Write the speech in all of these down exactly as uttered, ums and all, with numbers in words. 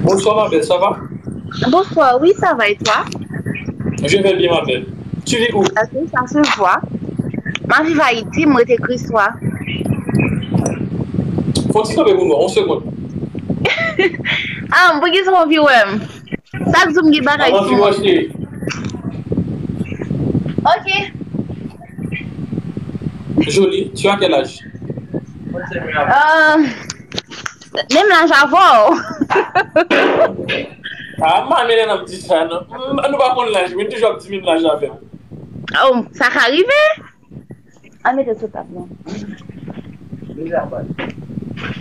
Bonsoir ma belle, ça va? Bonsoir, oui, ça va et toi? Je vais bien ma belle. Tu vis où? Ok, ça se voit. Ma viv Ayiti, m rete Kriswa. Fò ti kanpe pou nou, yon segonn. Ah, poukisa w anvi wè m? Sak di m gen bagay sou mwen. Ok. Jolie, tu as quel âge? Euh, menm laj avè w. Ah, m pa renmen lè n ap di sa, non. M, nou pa konn laj, men toujou ap di menm laj avè m. Oh, sa ka rive? An mete sou tab lan.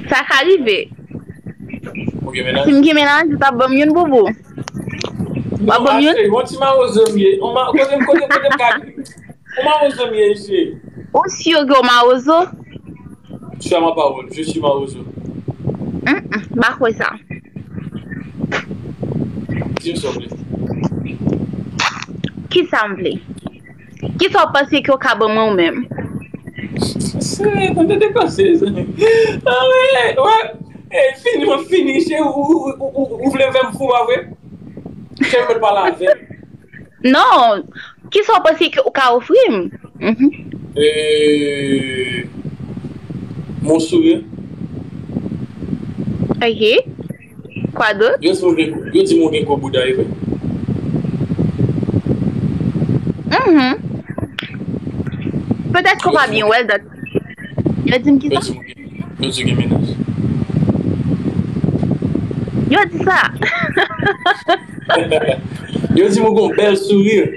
Sa ka rive. Ou gen mennaj? Si m gen mennaj, ou t ap ban m youn boubou. W ap ban m youn? Cheri, yon ti mawozo m ye. Yon ma-, kote m, kote, kote m ka viv? Yon mawozo m ye, cheri. Ou si ke w mawozo? Tu as ma parole, je suis mawozo. Mm, mm, m pa kwè sa. Di m sa w vle. Kisa m vle? Kisa w panse ke w ka ban mwen ou menm? Se, tande depanse, zanmi. Ah, wè, wè. Eh, fini, mwen fini. Se ou, ou, ou, ou, ou vle fè m fou, pa vre? Se mwen pale avè m. Non, kisa w panse ke ou ka ofri m? Mhm. Eh, mon sourire. Ok. Kwa dòt? Yo di m ou gen, yo di m ou gen gwo bouda, e vre? Mhm. Petèt ke w pa byen wè l, dat. Yo di m ki sa? Yo di m ou gen, yo di w gen mennaj. Yo di sa. Yo di m ou gen yon bèl sourire.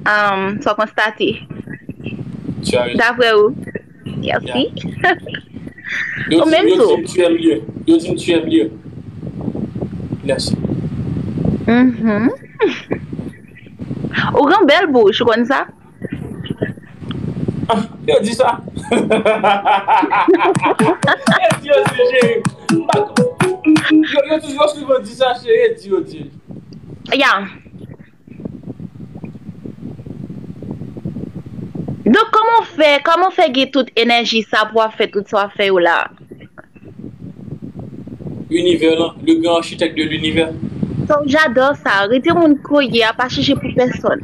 Um, sa w konstate. Tu as raison. Daprè ou? Merci. Yo di, yo di m tu aimes mieux. Yo di m tu aimes mieux. Merci. Mhm. Ou gen bèl bouch, ou konn sa? Ah, yo di sa. Yo di, yo di, cheri. M pa konn. Yo, yo toujou souvan di sa, cheri. Yo di, yo di. Ya. Donk, kòman w fè, kòman w fè gen tout enèji sa pou w ap fè tout sa w ap fè yo la? Univers lan, le grand architecte de l'univers. So, j'adore sa. Rete moun ke w ye a, pa chèche pou pèsonn.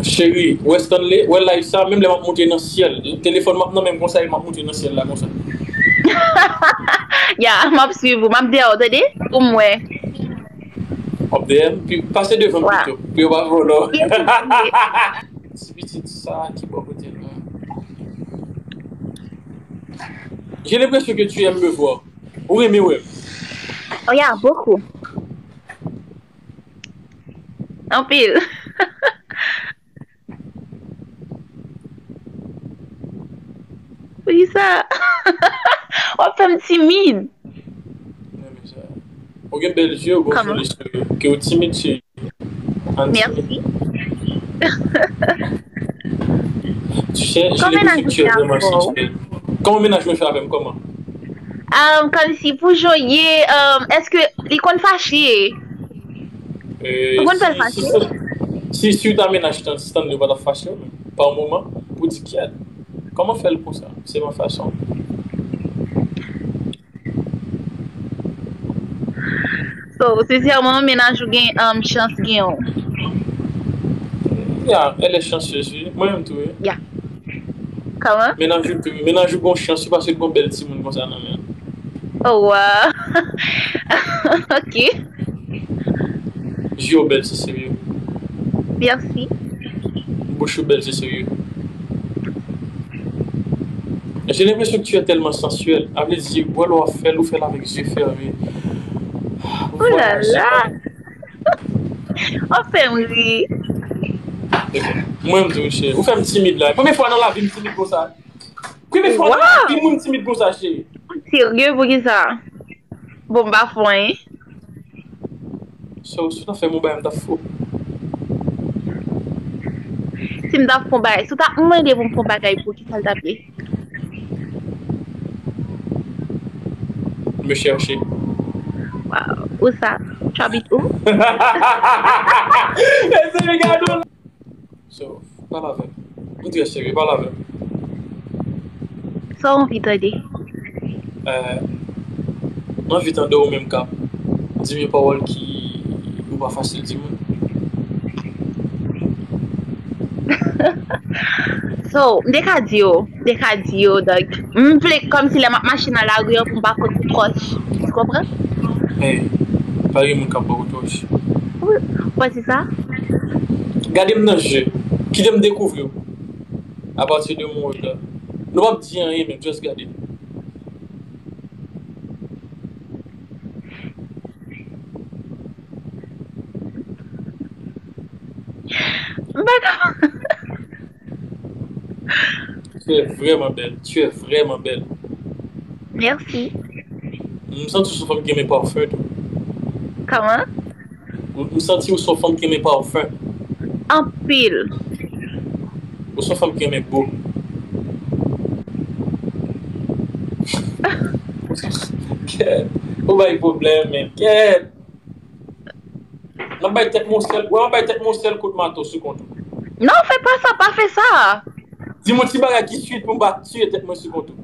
Cheri, wè Stanley, wè live sa, menm lè m ap monte nan syèl, telefòn m ap nan men m konsa, e m ap monte nan syèl la konsa. Ya, m ap swiv ou, m ap dèyè w, tande? Pou m wè. W ap dèyè m, pi pase devan m pito, pou yo pa vòlò. Ti pitit sa ki bò kote m nan. J'ai l'impression que tu aimes me voir. Ou renmen wè m. Oh yeah, beaucoup. Anpil. Poukisa? W ap fè m timid. Ou gen bèl je, ou gen joli souri. Ke ou timid, cheri. Merci. Tu sais, je l'ai effectué vraiment sensuel. Kòman mennaj mwen fè avè w? Kòman mennaj mwen fè avè m? Kòman? Um, kòmsi pou jan w ye, um, èske li konn fache? Ou konn fè l fache? Si, si, si w ta mennaj Stan, Stanley pa t ap fache, men pa yon moman, pou di kyèt. Kòman fè l konsa? Se yon fason. So, sensèman, mennaj ou gen, um, chans gen w. Ya, elle est chanceuse, wi. Mwen menm tou, wi. Ya. Kòman? Mennaj ou tou, wi. Mennaj ou gon chans, wi, paske l gon bèl timoun konsa nan men l. Oh, wow. Ok. Je w bèl, se serye. Merci. Bouch ou bèl, se serye. J'ai l'impression que tu es tellement sensuel. A vle di, wè lè w ap fè l, ou fè l avèk zye fèmen. Oulala! W ap fè m ri. Mwen, m di w, cheri. Ou fè m timid la. Premye fwa nan lavi m timid konsa. Premye fwa nan lavi m, m timid konsa, cheri. Ou serye poukisa? Bon, m pa fon, hein. So, si w ta fè m yon bagay, m t ap fou. Si m t ap fon bagay, si w ta mande pou m fon bagay, pou ki sa l t ap ye? Me chercher. Wow. Où ça? Tu habites où? Mezanmi, gade w. So, pale avè m. M trè serye, pale avè m. Sa w anvi tande? Euh, M anvi tande ou menm k ap di m yon pawòl ki ou pa fasil di moun. So, m te ka di yo, m te ka di yo, donk, m vle kòmsi lè m ap mache nan lari an pou m pa konn kout wòch. Ou konprann? Hey, pa gen moun k ap ba ou wòch. Ou panse sa? Gade m nan je. Kite m dekouvri w. Apati de mon regard. Nou p ap di anyen, men just gade m. M pa ka. Tu es vraiment belle. Tu es vraiment belle. Mèsi. M santi w se yon fanm ki renmen pafen tou. Kòman? M santi w se yon fanm ki renmen pafen. Anpil. Ou se yon fanm ki renmen bo. Kèt. Ou bay pwoblèm, men kèt. M ap bay tèt mwen yon sèl, m ap bay tèt mwen yon sèl kout mato sou kont ou. Non, fè pa sa, pa fè sa. Di m yon ti bagay ki swit pou m pa tiye tèt mwen sou kont ou.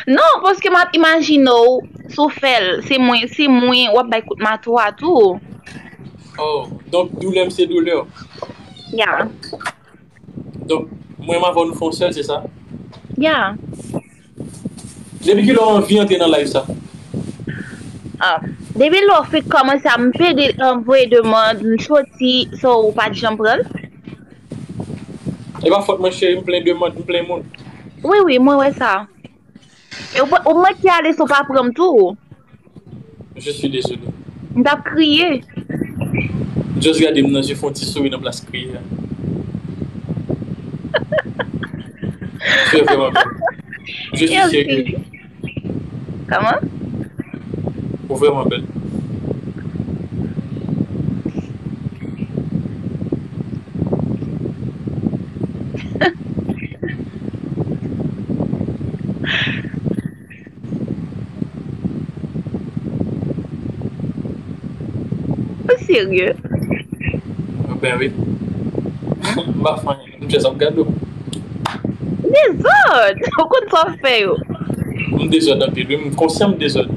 Non, paske m ap imajine w, si w fè l, se mwen, se mwen, w ap bay kout mato a tou. Oh, donk doulè m se doulè w. Ya. Donk, mwen m avè w nou fè yon sèl, se sa? Ya. Depi kilè w anvi antre nan live sa? Ah. Depi lè w fin kòmanse a m pede anvoye demann, m soti, so ou pa t janm pran l? E pa fòt mwen cheri, m plen demann, m plen moun. Wi, wi, mwen wè sa. E ou, ou manke ale si w pa pran m tou. Je suis désolé. M t ap kriye. Just gade m nan je, fè yon ti souri nan plas kriye a. Tu es vraiment belle. Je suis sérieux. Kòman? Ou vrèman bèl. Ou serye? Ben wi. M pa fè anyen. M just ap gade w. Dezòd! Ou konn sa w fè yo. M dezòd anpil wi, m konsyan m dezòd.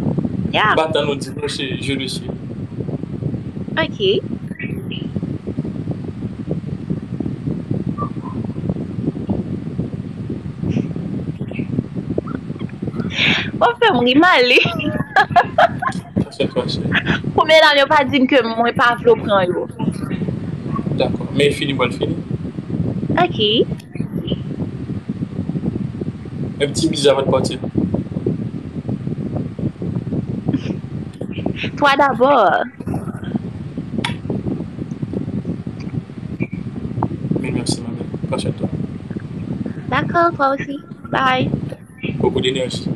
Ya. M pa tann ou di non, se je le suis. Ok. W ap fè m ri m ale. Sa fè twa chè. Pou medam yo pa di m ke mwen pa vle w pran yo. Dakò. Men fini, mwen fini. Ok. Un petit bisou avant de partir. Toi d'abord. Mais merci, ma belle. Prends soin de toi. D'accord, toi aussi. Bye. Beaucoup d'énergie.